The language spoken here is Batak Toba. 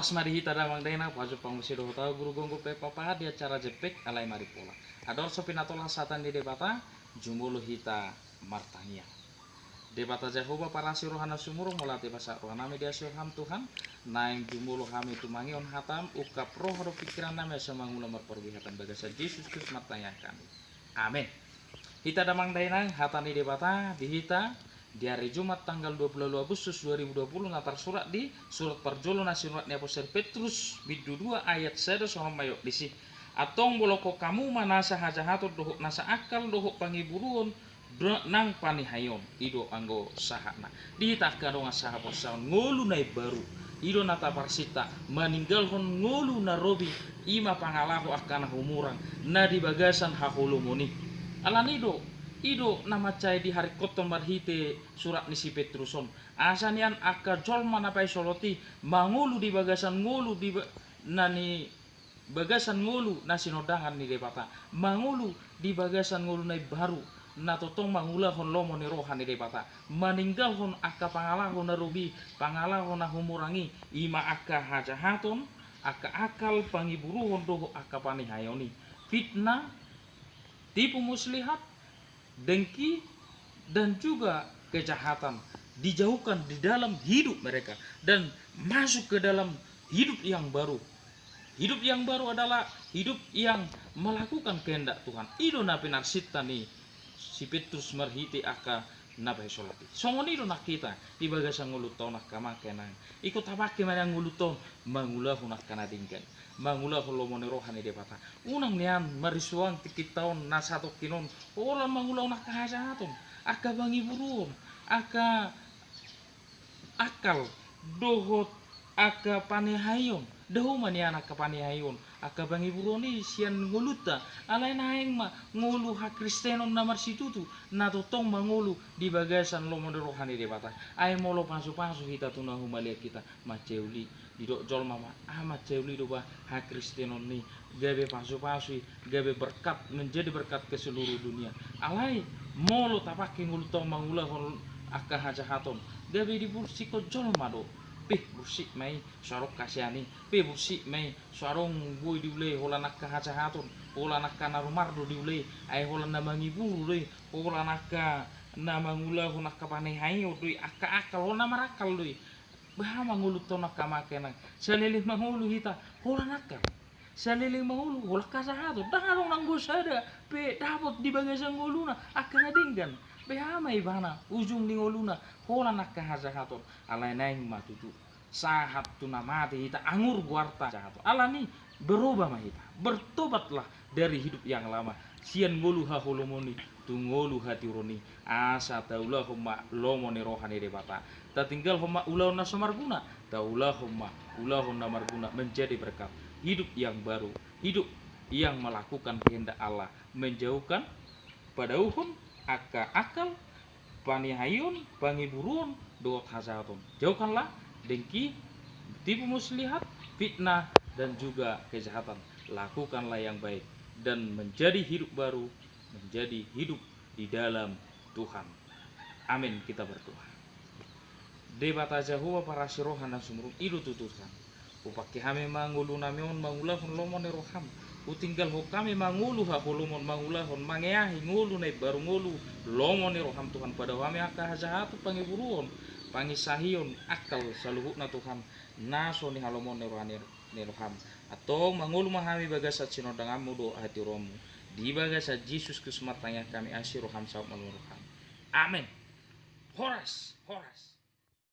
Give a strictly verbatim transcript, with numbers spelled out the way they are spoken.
Horas ma di hita damang dainang, pajumpang muse dohot au Guru Gonggo P P H di acara Jempek alai Maripola. Andorang so pinatolhas hata ni Debata, jumolo hita martangiang. Debata Jahowa parasi roha na sumurung, mauliate ma sahat rohanami di asi Ham Tuhan, naeng jumolo hami tumangihon hatam, ungkap roha dohot pingkiran nami asa mangula marparbue hata di bagasan Jesus Kristus martangiang hami. Amen. Hita damang dainang, hata ni Debata di hita di ari Jumat tanggal dua puluh Agustus dua ribu dua puluh na tarsurat di surat parjolo na sinurat ni apostel Petrus bindu dua ayat sada songon on ma didok disi. Antong bolongkon hamu ma nasa hajahaton dohot nasa angkal dohot pangiburuon do-, nang panihaion. I do anggo sahatna. Di hita angka dongan sahaporseaon, ngolu na imbaru i do na taparsinta, maninggalhon ngolu na robi, i ma pangalaho angka na humurang na di bagasan haholomon i. Alani do, i do na mansai diharingkothon marhite surat ni si Petrus on. Asa nian angka jolma na paisoloan i mangolu di bagasan ngolu di ba-, na ni bagasan ngolu na sinondangan ni Debata, mangolu di bagasan ngolu na imbaru, na tongtong mangulahon lomo ni roha ni Debata, maninggalhon angka pangalaho na robi, pangalaho na humurang i, i ma angka hajahaton, angka angkal pangiburuon dohot angka panihaion i, fitnah, tipu muslihat, dengki, dan juga kejahatan dijauhkan di dalam hidup mereka dan masuk ke dalam hidup yang baru. Hidup yang baru adalah hidup yang melakukan kehendak Tuhan. I do na pinarsinta ni si Petrus marhite angka na paisoloan i. Songon i do nang hita di bagasan ngolunta on angka amang inang. Ingkon tapangke ma nian ngolunta on mangulahon angka na denggan, mangulahon lomo ni roha ni Debata. Unang nian marisuang tingkinta on na satongkin on holan mangulahon angka hajahaton, angka pangiburuon, angka angkal dohot angka panihaion. Dao ma nian angka panihaion, angka pangiburuon i sian ngolunta. Alai naeng ma ngolu hakristenon na marsitutu, na tongtong mangolu di bagasan lomo ni roha ni Debata. Ai molo pasupasu hita tu na humaliang hita, mansai uli. Didok jolma ma, ah, mansai uli do ba hakristenon i, gabe pasupasu i, gabe berkat, menjadi berkat ke seluruh dunia. Alai molo tapangke ngolunta on mangulahon angka hajahaton, gabe dibursikhon jolma do. Pe bursik ma i, so adong hasian i. Pe bursik ma i, so adong boi diulahon holan angka hajahaton, holan angka na rumar do diulahon, ai holan na mangiburu do i, holan angka na mangulahon angka panihaion do i, angka angkal, holan na marangkal do i. Beha ma ngolunta on angka amang inang, saleleng mangolu hita holan angkal, saleleng mangolu holan hajahaton. Ndang adong nanggo sada pe dapot di bagasan ngoluna angka na denggan. Beha ma ibana ujung ni ngoluna holan angka hajahaton. Alai naeng ma tutu sahat tu na mate hita, angur goarta hajahaton. Alani berubah ma hita, bertobatlah dari hidup yang lama, sian ngolu haholomon i tu ngolu hatiuron i, asa taulahon ma lomo ni roha ni Debata. Tatinggalhon ma ulaon na so marguna, taulahon ma ulaon na marguna, menjadi berkat, hidup yang baru, hidup yang melakukan kehendak Allah, menjauhkan, padauhon angka angkal, panihaion, pangiburuon dohot hajahaton. Jauhkanlah dengki, tipu muslihat, fitnah, dan juga kejahatan. Lakukanlah yang baik dan menjadi hidup baru, menjadi hidup di dalam Tuhan. Amin. Kita berdoa. Debata Jahowa parasi roha na sumurung, i do tutu Tuhan. Hupangke hami ma ngolunami on mangulahon lomo ni roham. Hutinggalhon hami mangolu haholomon, mangulahon, mangeahi ngolu na imbaru, ngolu lomo ni roham Tuhan. Padao hami angka hajahaton, pangiburuon, pangisahion, angkal, saluhutna Tuhan, na so nihalomohon ni roha ni, ni roham. Antong mangolu ma hami bagasan sinondanganmu dohot hatiuronmu. Di bagasan Jesus Kristus martangiang hami, asi roham, saut ma lomo ni roham. Amen. Horas, horas.